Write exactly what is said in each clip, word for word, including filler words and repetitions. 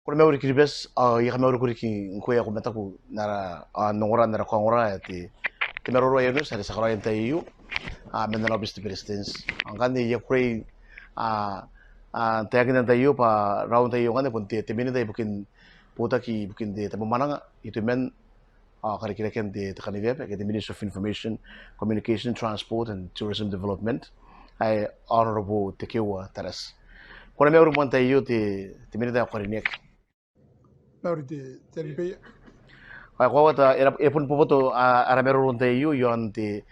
Ko na mauri Kiribati, ao I a kamauriko riki ngkoe ae ko mataku n ara, ao n ongora n ara kaongora ae te, te maroro ae onoti are ti a karaoia n te tai aio, ao man ana aobiti te Beretitenti. Ao ngkanne I a kukurei, ao, ao n taekinna n te tai aio bwa raou n te tai aio ngkanne bon te, te minita ibukin botaki ibukin te, te mwamwananga, itoman, ao karikirakean te, te kaneweaba, ke te Ministry of Information, Communication, Transport and Tourism Development, ae Honourable Tekeeua Tarati. Ko na mauri moa n te tai aio te, te minita ae ko karineaki. Mauri te, te Tia Babaire. Ao e koaua bwa e na, e bon boboto, ao, ara maroro n te tai aio iaon te,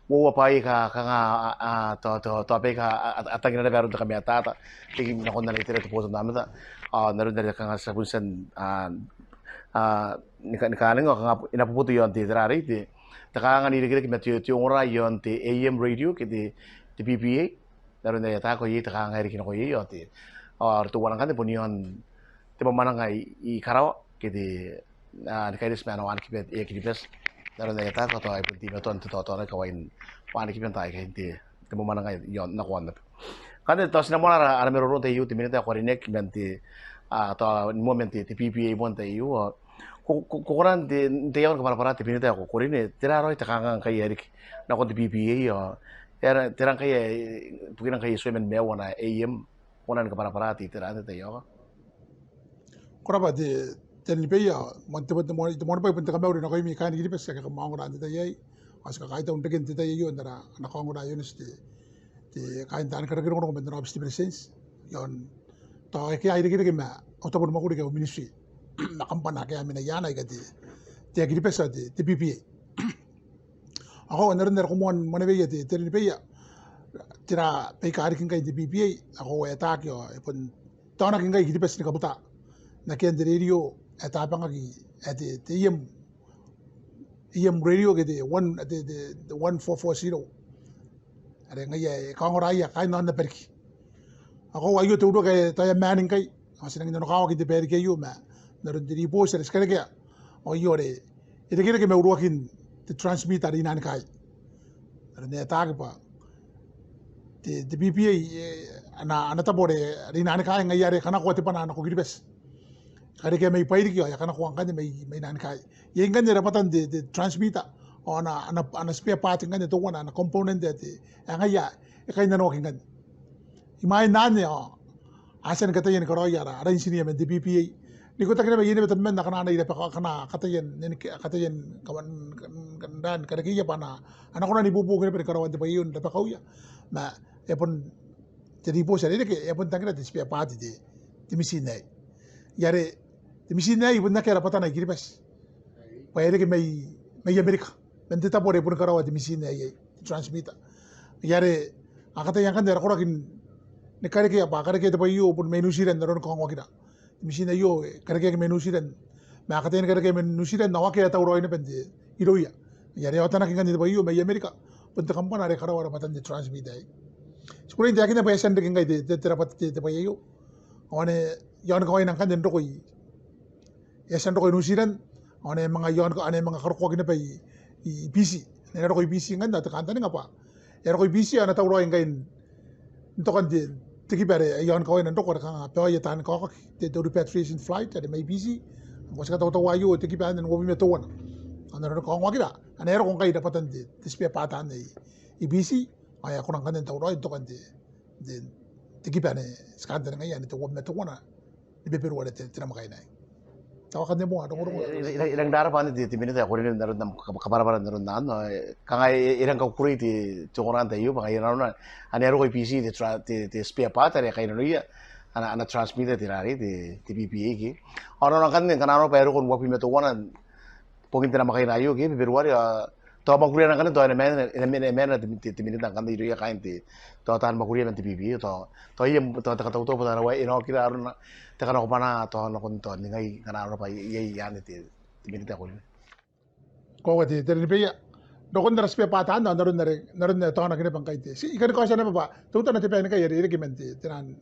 uoua bwaai aika kanga, ao, ao, tao, tao, tao bwaai aika a, a, a tangira naba aron te kamatata, riki nakon ana itera te botannaomata, ao n aron are kanga ti a bon tia n, ao, ao, ni ka-, ni kangai ao kanga e na boboto iaon te, tera arei te, te kanganga n irekereke ma te, te ongora iaon te A M radio ke te, te B P A, n aron are e ataaki iai te kanganga ae riki nako iai ao te, ao are teuana ngkanne bon iaon te mwamwananga i, i karawa ke te, ao, ni kaineti ma ana wanikiba Air Kiribati, n aron are e ataaki tao e bon teimatoa n te taotaonaaki kawain wanikiba n taai aikai n te, te mwamwananga iaon nako aonnaba. Ngkanne tao ti na moana ara, ara maroro n te tai aio te minita ae ko karineaki man te, ao, tao ni moa man te, te B P A moa n te tai aio, ao, ko, ko, ko kona n te, n te aon kabwarabwara te minita ae ko, ko karineaki, tera raoi te kanganga ngkai ae riki nakon te B P A, ao, e aera, tera ngkai ae, bukina ngkai e tuai man maiu ana A M, ko kona ni kabwarabwara te itera n te tai aio. Ko rabwa te, te Tia Babaire, ao, moan te, te, te, te moan bwai bon te kamauri nakoimi kaain Kiribati ake kam a ongora n te tai aei, ao ti kakaitau n reken te tai aio n ara, ana kaongora ae onoti te, te kaain taan karekerongorongo man ana aobiti te Beretitenti, iaon tao ake a irekereke ma au tabo ni mwakuri ke au ministry, ma kambana ake a mena iai aika te, te Air Kiribati ao te, te B P A. Ao koaua n aron are ko moan mwaneweia te, te Tia Babaire, tera baika a riki ngkai n te B P A, ao koaua e ataaki ao e bon taonaki ngkai Kiribati ni kabuta n akean te radio ae tabangaki ae te, te A M, A M radio ke te one, te, te, te one four four zero. Are ngaia e kaongoraia kaain aonnaba riki. Ao koaua aio te uruaki ae tao e a maan ngkai, ao ti nangi nanokawaki n te baeriki aio ma n aron te ribooti are ti karekea, ao aio are e irekereke ma uruakin te transmitter are i Nanikai. Are e na ataaki bwa te, te B P A, e, ana, ana tabo are, are i Nanikai ngaia are e kanakoa te bwana nako Kiribati. E karekea mai Bairiki ao e a kanakoa ngkanne mai, mai Nanikai. Iai ngkanne rabwatan te, te transmitter ao ana, ana, ana spare part ngkanne teuana, ana component ae te, ae ngaia e kainnanoaki ngkanne. Imwain anne ao a tia ni kataia ni karaoia ara, ara engineer man te B P A n ikotaki naba iai naba tabeman akana a na ira bwa akana kataia n, n, kataia n, kawan, kan, kan, ran karekeia bwa a na, a na kona n ibuobuoki naba ni karaoan te bwai aio n rabakauia. Ma e bon te ribooti are e reke, e a bon tangira te spare part te, te mitin aei. Ngaia are te mitin aei e bon akea rabwatana i Kiribati. Bwa e reke mai, mai Amerika. Man te tabo are e boni karaoa te mitin aei, te transmitter. Ngaia are a kataia ngkanne ara koraki ni karekea bwa a karekea te bwai aio bon mai New Zealand n aron kaongoakira. Te mitin aio e karekeaki mai New Zealand. Ma a kataia ni karekea mai New Zealand ao akea ae tauraoi naba n te, irouia. Ngaia are e otanaki ngkanne te bwai aio mai Amerika. Bon te kambana are e karaoa rabwatan te transmitter aei. Ti kukurei n taekinna bwa e a tia n reke ngkai te, te, te rabwata te, te bwai aio. Ao ane, iaon kawaina ngkanne n roko i, e a tia n roko i New Zealand, ao ane e manga iaon, ane e manga karokoaki naba i, i Biti. Ane e na roko i Biti ngkanne, ao te kantaninga bwa e a roko i Biti ao e na tauraoi ngkai n, n tokan te, te kiba are iaon kawaina n roko are kanga baoia taan kaokaki, te, te repatriation flight are mai Biti. Ngkoa ti katautaua aio te kiba anne n uabwi ma teuana. Ao n aron kaongoakira ane e roko ngkai rabwatan te, te spare part anne i, i Biti. Ao e a kona ngkanne n tauraoi n tokan te, te, te kiba ane ti kantaningaia ane te uabwi ma teuana ni Beberuare te, te namwakaina aei. Tao akanne moa rongorongo. E, e, e, e rangi n rabwa anne te, te minita ae ko karineaki n aron am kab-, kabwarabwara n aron anne, e, kanga e, e rangi ni kakukurei te, te ongora n te tai aio, bwa ngaia nanona ane a roko i Biti te tra-, te, te spare part are e kainnanoia ana, ana transmitter te rarei, te, te B P A ke. Ao nanona ngkanne ngkana nanona bwa e roko n uabwi ma teuana, bokin te namwakaina aio ke, Beberuare, ao tao mwakuriana ngkanne, tao e na maan, e na maan, e na maan te, te, te minita ngkanne irouia kaain te, tao taan mwakuria man te B P A, tao, tao iai, tao te katautau bwa tao e na oki arona te kanakobwanaa, tao nakon tao ningai ngkana arona bwa iai, iai anne te, te minita ae ko karineaki. Koaua te, te Tia Babaire. Nakon ara spare part anne, n aron are, n aron are e taonaki naba ngkai te. Ti, I kan kaotia naba bwa teutana te bwai ngkai are e reke man te, te nang,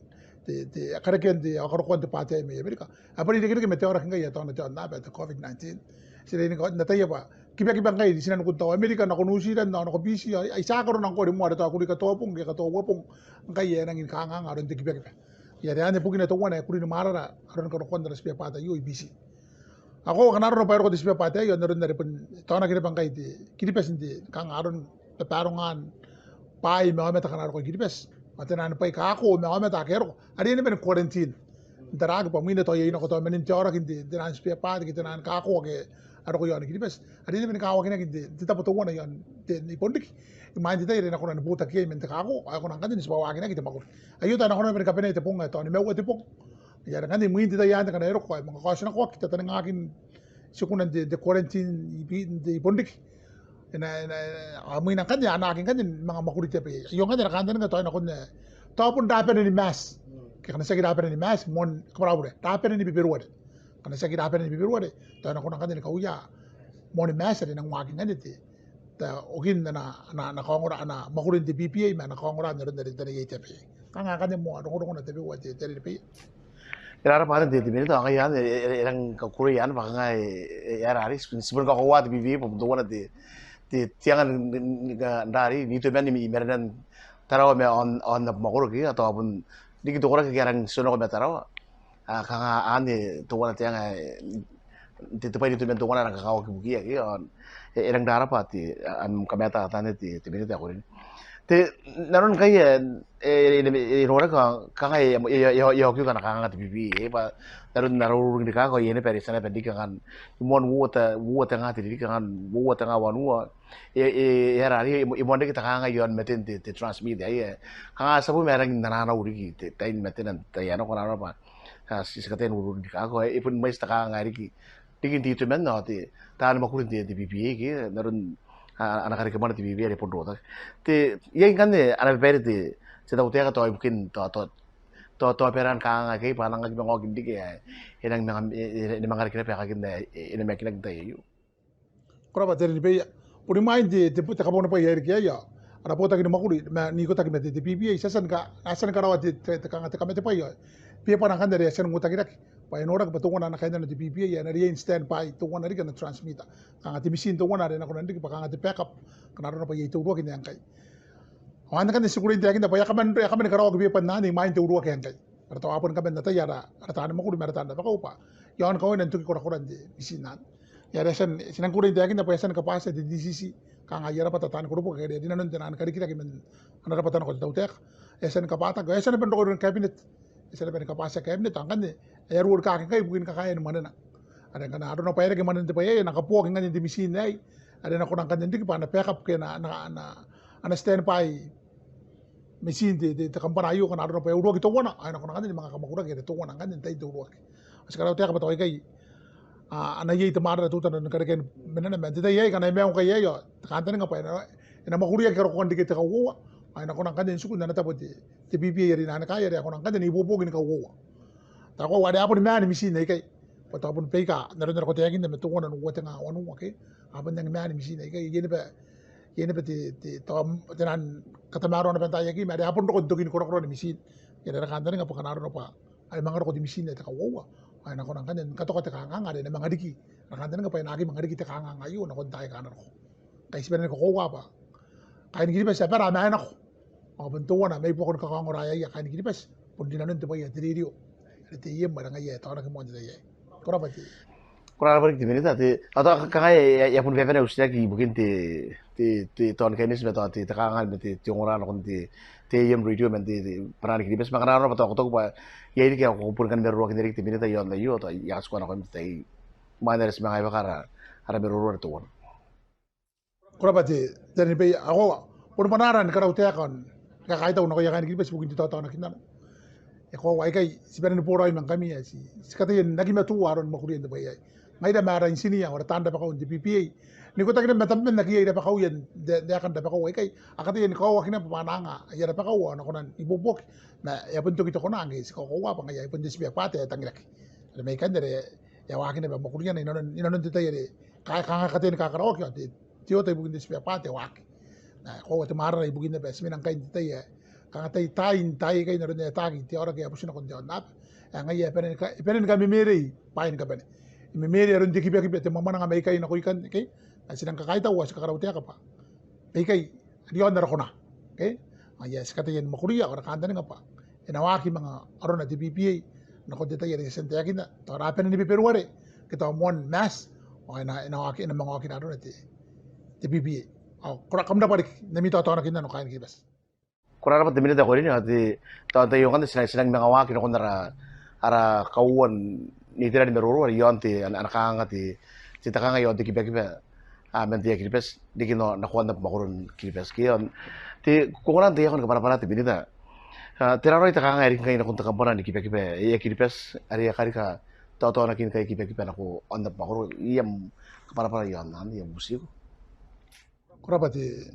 te, te, karekean te, ao karokoan te part aei mai Amerika. A bane n irekereke ma te aoraki ngkai ae taona te aonnaba ae te COVID nineteen. Ti riai ni ko-, n ataia bwa kibakiba ngkai i tinanikun tao Amerika nako New Zealand, nako, nako Biti, ao ai, ai ti a karaoa ngkoa rimoa are tao kuri katoa bong ke katoa uabong. Ngkai e a nangi ni kanganga aron te kibakiba. Ia are anne bukina teuana ae kurin mwarara aron karokoan ara spare part aio i Biti. Ao ngkana arona bwa e roko te spare part aio n aron are bon taonaki naba ngkai te Kiribati n te kanga aron babarongan bwaai ma aomata akana roko i Kiribati, ao taian bwai kako ma aomata ake a roko a riai naba ni quarantine n taraaki bwa mwina tao iai nako tao manin te aoraki n te, taian spare part ke taian kako ake a roko iaon Kiribati, a riai naba ni kawakinaki n te, te tabo teuana iaon te, i Bonriki, imwain te tai are e na kona ni botaki iai man te kako ao e kona ngkanne n tibwaakinaki te mwakuri. Aio tao e na kona naba ni kabanea te bong ae tao nimaua te bong. Ia are ngkanne imwin te tai anne ngkana e roko ao e manga kaotinakoaki tataningaakin tikuna n te, te quarantine i Bi-, n te, i Bonriki. E na, e na, e na, ao imwina ngkanne a na aki ngkanne ni manga mwakuri te aba iai. Aio ngkanne ara kantaninga tao e na kona, tao bon rabane ni Maati. Ke ngkana tiaki rabane ni Maati, moan, kabwara au bure, rabane ni Beberuare. Ngkana tiaki rabane ni Beberuare, tao e na kona ngkanne ni kauia moani Maati are e nang waaki ngkanne te, tao okin ana, ana, ana kaongora, ana mwakurin te B P A ma ana kaongora n aron are e taneiai te aba iai. Kanga akanne moa rongorongona tabeua te, te, te aba iai. E rarabwa anne te, te Minita, ao ngaia anne, e, e, e rang kakukurei anne bwa kanga e, e, e a rarei, ti bon kakoaua te B P A bwa bon teuana te, te, te anga ni, ni, ni, n rarei, n itoman i, i marenan Tarawa ma aon, aon abamwakoro ke, ao tao bon riki te koraki ake a rang tiononako ma Tarawa. A, kanga anne teuana te anga, e, te, te bwai n itoman teuana ae rang kakawaki ibukiia ke, ao e, e rang rarabwa te, am kamatataa anne te, te Minita ae ko rine. Te, n aron ngkai, e, e, e, e noraki kanga e, e, e, e, e okioki ana kanganga te B P A, e, bwa n aron ara ururing ni kako, iai naba are e tia naba n riki kanga, moan uoua te, uoua te nga te ririki kanga, uoua te nga wanua, e, e, e a rarei, e, e moan reke te kanganga iaon maten te, te transmitter aei, e. Kanga ti a bon ma e rangi n ananau riki, te, tain matena n tai ae nako, n aron bwa, a, ti, ti kataia n ururing ni kako, e, e bon mwaiti te kanganga ae riki, riki n te itoman ao te, taani mwakuri n te, te B P A ke, n aron, a, ana karekemwane te B P A are bon rotaki. Te, iai ngkanne ana babaire te, te tautaeka tao ibukin, tao, tao, tao, tao baran kanganga aikai bwa a nang aki manga oki n riki ae, e nang manga, e, e, e nang manga reke naba aekakin ae, e, e namakinaki n tai aio. Ko rabwa te Tia Babaire. Bon imwain te, te, te kabuanibwai ae riki aei ao ara botaki ni mwakuri ma n ikotaki ma te, te B P A, ti a tia ni ka, a tia ni karaoa te, te, te kanga te kamatebwai ao bebwana ngkanne are a tia n uotakiraki bwa e noraki bwa teuana ana kainnano te B P A ae e na riai n standby teuana riki ana transmitter. Kanga te mitiin teuana are e na kona n riki bwa kanga te backup ngkana arona bwa iai te uruaki n ae ngkai. Ao anne ngkanne ti kukurei n taekinna bwa e a kaman, e a kaman karaoaki bebwan anne imwain te uruaki ae ngkai. Ara tao a boni kaman ataia ara, ara taani mwakuri ma ara taan rabakau bwa iaon kawaina n toki korakoran te mitiin anne. Ia are e a tia n, ti nang kukurei n taekinna bwa e a tia ni kabwatia te D C C, kanga aia rabwata taani koroboki ake rinanon te naan karikirake man ana rabwata nako te tautaeka. E a tia ni kabwataki, e a tia naba n roko iroun cabinet. E a tia naba ni kabwatia cabinet, ao ngkanne e a ruo rikaaki ngkai ibukin kakaean mwanena. Are ngkana arona bwa e reke mwanen te bwai aei, e na kaboaki ngkanne n te mitiin aei. Are e na kona ngkanne n riki bwa ana backup ke ana, ana, ana, ana standby mitiin te, te, te kambana aio ngkana arona bwa e uruaki teuana, ao e na kona ngkanne ni manga kamwakuraki are teuana ngkanne n tain te uruaki. Ao ti karautaeka bwa tao aikai, a, a na iai te mwarara teutana ni karekean mwanena man te tai aei ngkana e maiu ngkai aei ao te kantaninga bwa e na, e na mwakuriaki karokoan riki te kauoua, ao e na kona ngkanne n tiku n ana tabo te, te B P A are i Nanikaai are a kona ngkanne n ibuobuoki ni kauoua. Tao koaua are a boni maan mitiin aikai. Bwa tao bon baika n aron are ko taekinna ma teuana n uoua te nga wanua ke. A bon nang maan mitiin aikai, iai naba, iai naba te, te, tao, te naan katamaroa naba n taai aikai ma are a bon roko n tokin korakoran mitiin. Ia are ara kantaninga bwa ngkana arona bwa are manga roko te mitiin ae te kauoua, ao e na kona ngkanne ni katoka te kanganga are e na manga riki. Ara kantaninga bwa e na aki manga riki te kanganga aio nakon taai aika a na roko. Ngkai ti bane ni kakoaua bwa kaain Kiribati abara a maenako. Ao bon teuana mai buakon kakaongora aei kaain Kiribati, bon rinanon te bwai ae te rerio are te A M are ngaia e taonaki moa n te tai aei. Ko rabwa te. Ko rabwa riki te Minita, te, ao tao kanga e a, e a boni babanea au titiraki ibukin te, te, te tao ni kaineti ma tao te, te kanganga ma te, te ongora nakon te, te A M radio man te, te bwanaan Kiribati, ma ngkana arona bwa tao ko taku bwa iai riki ae ko boni kan maroroakinna riki te Minita iaon aio, tao I a katikua nakoim n te tai aei. Imwain are ti manga aebaka ara, ara maroro are teuana. Ko rabwa te, te Tia Babaire, ao boni bwanaara ni karautaeka ao ni kakaitau nakoia kaain Kiribati ibukin te taotaonakinnano. E koaua aikai ti bane ni boraoi ma ngkami ae ti, ti kataia n aki matu aron mwakurian te bwai aei. Ngaira ma ara intinia ao ara taan rabakau n te B P A n ikotaki naba ma tabeman ake iai rabakauia n te, n taekan rabakau aikai, a kataia ni kaoaki naba bwa a na anga aia rabakau ao a na kona n ibuobuoki. Ma e a bon toki te kona ngke ti kakoaua bwa ngaia e bon te spare part ae tangiraki. Are mai ikanne are e a waaki naba mwakuriana inanon, inanon te tai are kanga, kanga e kataia ni kakaraoaki ao te, te oota ibukin te spare part e waaki. Ao e koaua te mwarara ibukin naba ti mena ngkai n te tai ae kanga tai, taai n taai aikai n aron ae ataaki te aoraki ae buti nakon te aonnaba. Ae ngaia e bane ni ka, e bane ni kamemeerei bwaai ni kabane. E memeerei aron te kibakiba, te mwamwananga mai ikai nako ikanne, ke? Ao ti nang kakaitau ao ti kakarautaeka bwa baikai are iaon ara kona, ke? Ngaia ti kataia ni mwakuria ao ara kantaninga bwa e na waaki manga arona te PPA nakon te tai are I a tia n taekinna, tao ara bane ni beberuare ke tao moan Maati, ao e na, e na waaki, e na manga okira arona te, te PPA. Ao ko ra-, kam rabwa riki n ami taotaonakinnano kaain Kiribati. Ko rabwa te Minita ae ko karineaki, ao te, tao n te tai aio ngkanne ti na, ti nang manga waaki nakon ara, ara kauoua n itera ni maroro are iaon te, ana, ana kanganga te, te, te kanganga iaon te kibakiba, a, man te Air Kiribati, riki nako, nako aonnaba mwakoron Kiribati. Ke iaon te, ko kona n tei ae ko na kabwarabwara te Minita, a, tera raoi te kanganga ae riki ngkai nakon te kambana ni kibakiba ae Air Kiribati, are e a karika taotaonakin ngkai kibakiba nako aonnaba mwakoro, iai am kabwarabwara iaon anne, iai am butiiko? Ko rabwa te,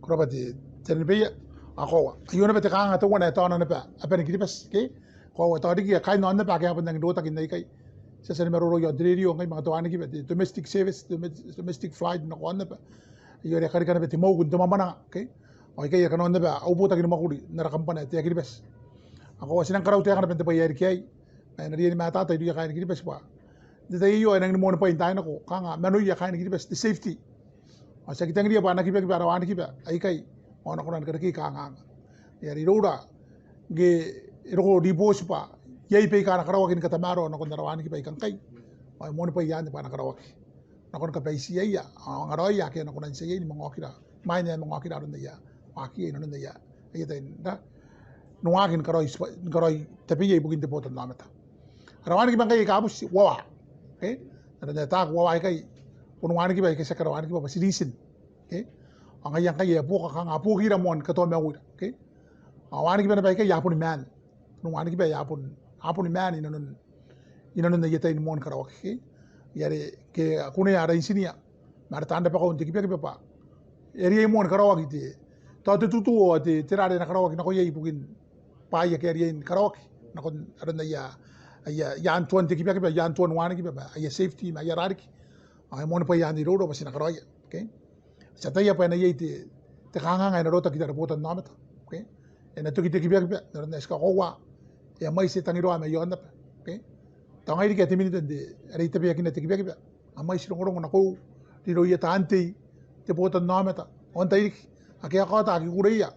ko rabwa te, te Tia Babaire, ao koaua aio naba te kanganga teuana ae taona naba aban Kiribati, ke? Koaua tao riki kaain aonnaba ake a bon rangi n rotaki n aikai. Ti a tia ni maroro iaon te rerio ngkai manga te wanikiba, te domestic service, domes-, domestic flight nako aonnaba. Aio are e karika naba te mwauku n te mwamwananga, ke? Ao aikai a kanoan naba au botaki ni mwakuri n ara kambana ae te Air Kiribati. Ao koaua ti nang karautaeka naba n te bwai ae riki aei, ma e na riai ni matata irouia kaain Kiribati bwa n te tai aio e nangi ni moanibwai n taai nako kanga manoia kaain Kiribati, te safety. Ao ti aki tangiria bwa ana kibakiba ara wanikiba aikai ao a na kona ni karekei kanganga. Ai are iroura ngke e roko riboti bwa iai baika a na karaoaki ni katamaroa nakon ara wanikiba aika ngkai, ao e moanibwai anne bwa a na karaoaki nakon kabaitiaia ao angaraoia ake a na kona n tia iai ni manga okira, imwain ae a manga okira aron aia waaki i nanon aia, aia tai n ra-, n waaki ni karaoi, ni karaoi tabeia ibukin te botannaomata. Ara wanikiba ngkai aika buti, uoua. Okay? N aron ae taku, uoua aikai bon wanikiba aika tiaki ara wanikiba bwa ti leasing. Okay? Ao ngaia ngkai e a buoka kanga buokira moan katoa mauira. Okay? Ao wanikiba naba aikai a boni maan. Bon wanikiba ae a bon, a boni maan i nanon, i nanon aia tai ni moan karaoaki. Okay? Ai are ngke a kunea ara intinia ma ara taan rabakau n te kibakiba bwa e riai moa ni karaoaki te, tao te tutuo ao te, tera are e na karaoaki nako iai ibukin bwaai ake a riai ni karaoaki nakon aron aia, aia, aia tuan te kibakiba, aia tuan wanikiba ma aia safety ma aia rariki. Ao e moanibwai anne iroura bwa ti na karaoia. Okay? Ti ataia bwa e na iai te, te kanganga ae na rotaki i ara botannaomata. Okay? E na toki te kibakiba n aron ae ti kakoaua e a mwaiti te tangiroa mai aonnaba. Okay? Tao ngai riki ae te Minita n te, are I tabeakina te kibakiba, a mwaiti rongorongo nakoiu irouia taan tei, te botannaomata, ao n tai riki ake a kaota aki kukureia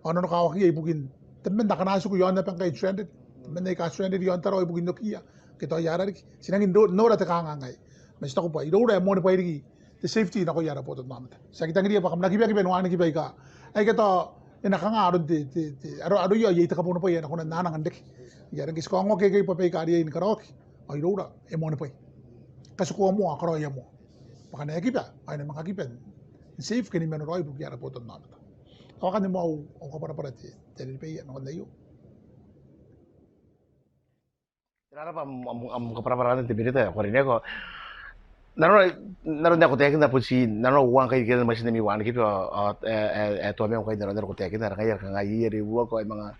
ao nanokawakia ibukin tabeman akana a tiku i aonnaba ngkai n stranded, tabeman aika stranded i aon Tarawa ibukin okiia ke tao i aara riki. Ti nangi n nora te kanganga aei, ma ti taku bwa iroura e moanibwai riki te safety nakoia ara botannaomata. Ti aki tangiria bwa kam na kibakiba ni wanikiba aika, aika tao e na kanga aron te, te, te, aro, aroia iai te kabuanibwai ae e na kona n ananga n reke. Ai are ngke ti kaongoaki aikai bwa baika a riai ni karaoaki, ao iroura e moanibwai. Katikua moa, karaoia moa. Bwa ngkana e kiba, ao e na manga kiba n safe ke ni mano raoi ibukia ara botannaomata. Ao akanne moa au, au kabwarabwara te, te Tia Babaire nakon aio. Ko rabwa, am, am, am kabwarabwara anne te Minita ae ko karineaki. Nanona, nanona ae ko taekinna bwa ti, nanona uoua ngkai riki mwaitin ami wanikiba, ao, ao, e, e, e, tao maiu ngkai nanona ae ko taekinna, are ngaia are kanga iai are uoua ngkai manga.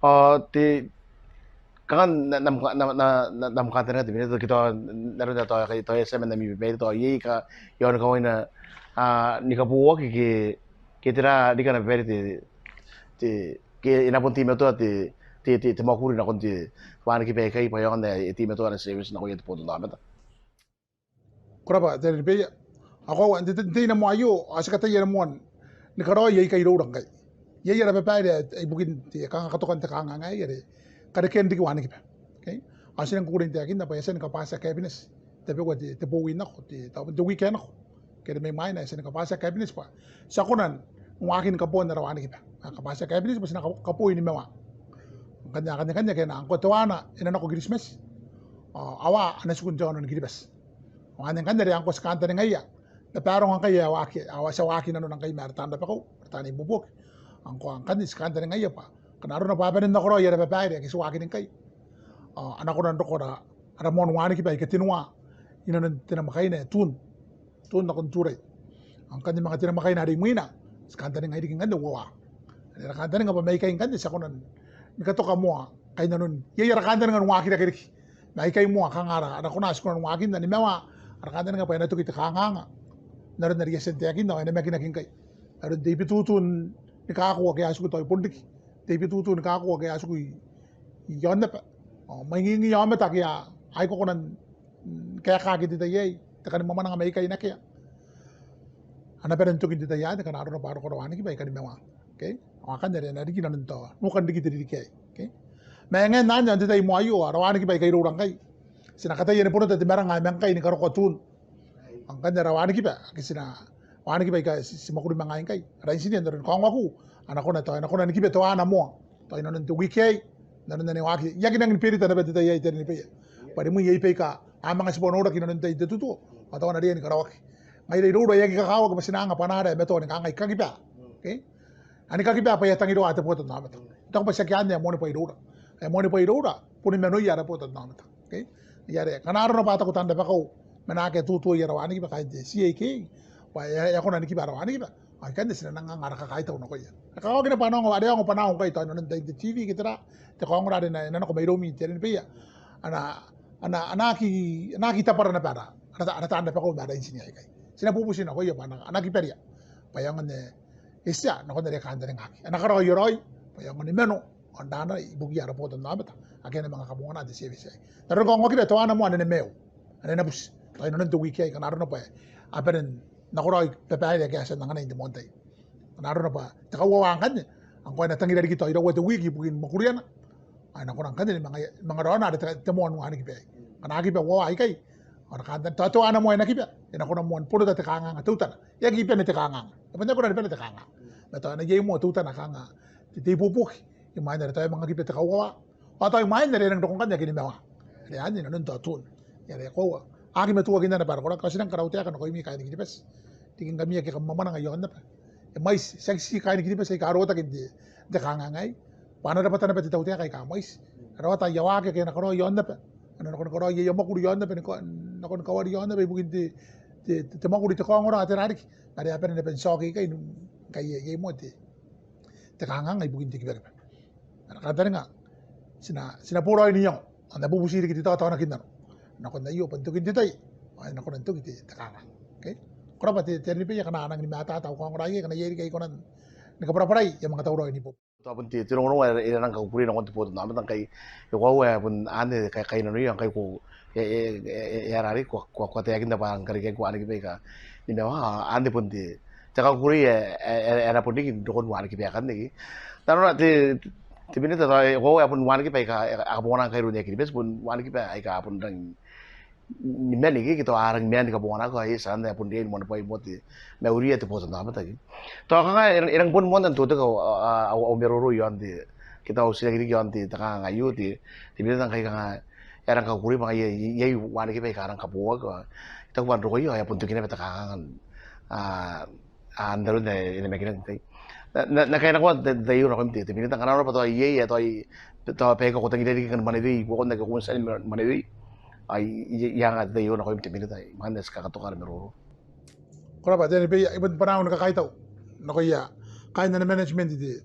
Ao te, kanga n, n am, n am, n am, n am kantaninga te Minita, ke tao, nanona ae tao, tao e a tia man ami babaire, tao iai aika, iaon kawaina, a, ni kabooaki ke, ke tera riki ana babaire te, te, ke e na bon teimatoa te, te, te, te mwakuri nakon te wanikiba aikai bwa e aonga n teimatoa ana service nakoia te botannaomata. Ko rabwa te Tia Babaire. Ao koaua n te, te, n te tai moa aio, ao ti kataia moa ni karaoi aikai iroura ngkai. Iai ara babaire ae ibukin te kanga katokan te kanganga aei are karekean riki wanikiba. Okay? Ao ti nang kukurei n taekinna bwa e a tia ni kabwatia Cabinet tabeua te, te bowi nako, te, tao te weekend nako. Ke are mai mwaina e a tia ni kabwatia Cabinet bwa ti a kona n waaki ni kaboan ara wanikiba. A kabwatia Cabinet bwa ti na ka-, kaboi nimaua. Ngkanne, ngkanne, ngkanne ake a na ngkoa teuana e na nako Kiritimati, ao aua a na tiku n te aono ni Kiribati. Ao anne ngkanne are ngkoa ti kantaningaia babaronga ngkai ae waaki, aua ti a waaki nanona ngkai ma ara taan rabakau, ara taan ibuobuoki. Ngkoa ngkanne ti kantaningaia bwa ngkana arona bwa a bane n nakoraoi ara babaire ake ti waaki ngkai, ao a na kona n roko ara, ara moan wanikiba aika tenua i nanon te namwakaina ae Tun, Tun nakon Turai. Ao ngkanne manga te namwakaina are imwina, ti kantaninga riki ngkanne uoua. Are ara kantaninga bwa mai ikai ngkanne ti a kona ni katoka moa kainnanoan iai ara kantaninga n waakirake riki. Ma aikai moa kanga ara, ara kona, ti kona n waakinna nimaua, ara kantaninga bwa e na toki te kanganga n aron are I a tia n taekinna ao e namakinaki ngkai. Aron te I-Betutun ni kako ake a tiku, tao e bon riki te I-Betutun ni kako ake a tiku i, i aonnaba. Ao mwaingingiia aomata ake a, a aki kona n kaekaki n te tai aei, te kani mwamwananga mai ikai n akea. A na bane n toki n te tai anne ngkana arona bwa a roko ara wanikiba aika nimaua. Okay? Ao akanne are a na riki nanon tao nukan riki te ririki aei. Okay? Ma e ngae n anne ao n te tai moa aio, ara wanikiba aika iroura ngkai, ti na kataia ni bonota te maranga ae mangkai ni karokoa tuun. Ao ngkanne ara wanikiba, ake ti na wanikiba aika ti, ti mwakuri ma ngaai ngkai, ara intinia n aroni kaongoaku, a na kona tao, a na kona ni kiba teuana moa tao inanon te wiki aei, inanon anne waaki. I aki nangi ni berita naba n te tai aei, te Tia Babaire. Bwa rimwi iai baika a manga tibwa noraki inanon tain te tutuo, ao tao a na riai ni karaoaki. Ngaira iroura e aki kakawaki bwa ti na anga bwanaara ae matoa ni kangai kakiba. Okay? A ni kakiba bwa e a tangiroa te botannaomata. I taku bwa tiaki anne ae moanibwai iroura. Ae moanibwai iroura boni manoia ara botannaomata. Okay? Ngaia are ngkana arona bwa a taku taan rabakau ma naake a tutuoi ara wanikiba, kaain te C A K, bwa e a, e a kona ni kiba ara wanikiba, ao ikanne ti na nang anga ara kakaitau nakoia. E kakawaki naba bwa a na ongo, are a ongo bwanaau ngkai tao inanon tain te T V ke tera, te kaongora are e na, e na nako mairoumi, te Tia Babaire. A na, a na, a na aki, a na aki tabwara naba ara, ara ta-, ara taan rabakau ma ara intinia aikai. Ti na bubuti nakoia bwa a na, a na kibaria bwa e aonga n, e tia nakon are e kantaningaaki. A na karaoia raoi bwa e aonga ni mano ao n raanai ibukiia ara botannaomata ake a na manga kabongana te service aei. N aroni kaongoakina teuana moa ane e na maiu, ane e na buti tao inanon te wiki aei, ngkana arona bwa a bane n nakoraoi babaire ake a tia n anganai n te moan tai. Ngkana arona bwa te kauoua ngkanne, ao ngkoa e na tangira riki tao iraua te wiki ibukin mwakuriana, ao e na kona ngkanne ni manga, manga raona are te, te moan wanikiba aei. Ngkana a kiba uoua aikai, ao ara kantaninga tao teuana moa e na kiba, e na kona moa ni bonota te kanganga teutana. E aki bane te kanganga. E bon aki kona ni bane te kanganga. Ma tao e na iai moa teutana kanga te, te ibuobuoki imwain are tao e manga kiba te kauoua, ao tao imwain are e nang roko ngkanne ake nimaua. Are anne inanon tao tuun. Are koaua, a aki matuakinna naba ara koraki, ao ti nang karautaeka nakoimi kaaini Kiribati, riki ngkami ake kam mwamwananga i aonnaba. E mwaiti, tiaki ti kaaini Kiribati aika a rotaki n te, n te kanganga aei, bwa a na rabwata naba te tautaeka aika mwaiti. A rawata aia waaki ake a na karaoi i aonnaba, a na nako ni karaoi aia mwakuri i aonnaba, ni ka-, nako ni kawari i aonnaba ibukin te, te, te, te mwakuri, te kaongora, tera riki. Ma are a bane naba n tioki ikai, ngkai iai, iai moa te, te kanganga ibukin te kibakiba. Ara kantaninga, ti na, ti na boraoi n iango, ao n na bubuti riki te taotaonakinnano nakon aio, bwa n tokin te tai ao e na kona n toki te, te kanganga. Okay? Ko rabwa te, te Tia Babaire, akana a nangi ni matata au kaongora aei, akana iai riki ae I kona ni kabwarabwarai, I a manga tauraoi n ibuobuoki. Tao bon te, te rongorongo ae e rang kakukurei nakon te botannaomata ngkai e koaua ae bon anne kai, kainnanoia ngkai ko e, e, e, e, e a rarei, ko, ko, ko a taekinna bwa ngkana riki ae ko wanikiba aika nimaua, ao anne bon te, te kakukurei ae, ae, ae, ae na bon riki n rokon wanikiba akanne. Nanona te, te Minita, tao e koaua ae bon wanikiba aika a kabongana ngkai iroun Air Kiribati, bon wanikiba aika a bon rangi ni maan, ke, ke tao a rangi ni maan ni kabonganaki, ao e tia n ae bon riai ni moanibwai moa te mauriia te botannaomata, ke. Tao kanga e rang, e rang bon moan tao te, au, au, au maroro i aon te, ke tao au titiraki riki i aon te, te kanganga aio, te, te Minita, ngkai kanga e rang kakukurei bwa ngaia iai, iai wanikiba aika a rang kaboaki, ao I taku bwa n rokoia ao e a bon toki naba te kanganga, a, a, n aron ae e namakinaki ngkai. N na, n na, n na kainakoa te, te tai aio nakoim te, te Minita, ngkana arona bwa tao iai, e tao i, tao baika ko tangiria riki ngkanne mwanewei, buakon ake ko bon tia ni mwanewei. Ao I, I, I anga te tai aio nakoim te Minita, imwain ae ti kakatoka ara maroro. Ko rabwa te Tia Babaire, I bon bwanaau ni kakaitau nakoia kaain ana management te,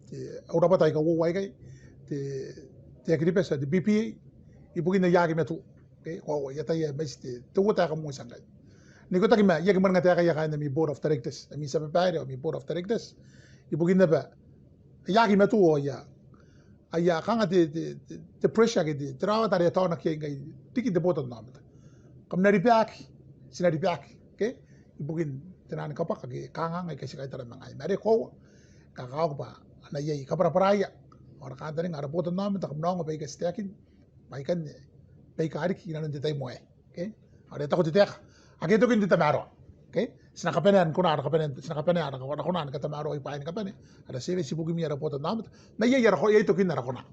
te, au rabwata aika uoua aikai, te, te Air Kiribati, te B P A, ibukin aia aki matu. Okay, koaua, I ataia ae mwaiti te, te uota ae kam uotia ngkai. N ikotaki ma I aki mwaninga taekaia kaain ami board of directors, ami tia babaire ao ami board of directors, ibukin naba aia aki matu ao aia, aia kanga te, te, te, te pressure ke te, te rawawata are a taonaki iai ngkai riki n te botannaomata. Kam na ribaaki, ti na ribaaki, okay? Ibukin te naan kabwaka ke kanganga aika ti kaitara ma ngaai. Ma are koaua, e kakawaki bwa a na iai kabwarabwaraia ao ara kantaninga, ara botannaomata, kam na ongo baika ti taekin bwa aikanne baika riki inanon te tai moa aei. Okay? Ao are e taku te taeka, ake tokin te tamaroa. Okay? Ti na kabanea ni kona ara kabanea, ti na kabanea ara, ara kona ni katamaroai bwaai ni kabane, ara service ibukimi ara botannaomata. Ma iai ara ko-, iai tokin ara kona.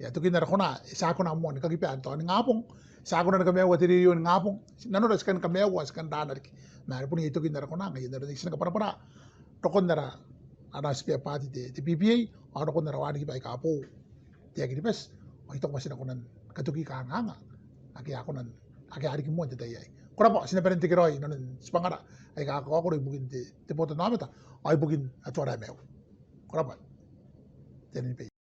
Iai tokin ara kona, ti a kona moa ni kakiba n tao ningabong, ti a kona ni kamaiua te rerio ningabong. Nanora ti kan kamaiua, ti kan rana riki. Ma are bon iai tokin ara kona, ngaia n aron ae ti na kabwarabwara rokon ara, ara spare part te, te B P A, ao rokon ara wanikiba aika boou te Air Kiribati, ao I taku bwa ti na kona ni katoki kanganga ake a kona n, ake a riki moa n te tai aei. Ko rabwa, ti na bane n tekeraoi inanon tibwangara aika kakaokoro ibukin te, te botannaomata ao ibukin Atuara ae maiu. Ko rabwa te Tia Babaire.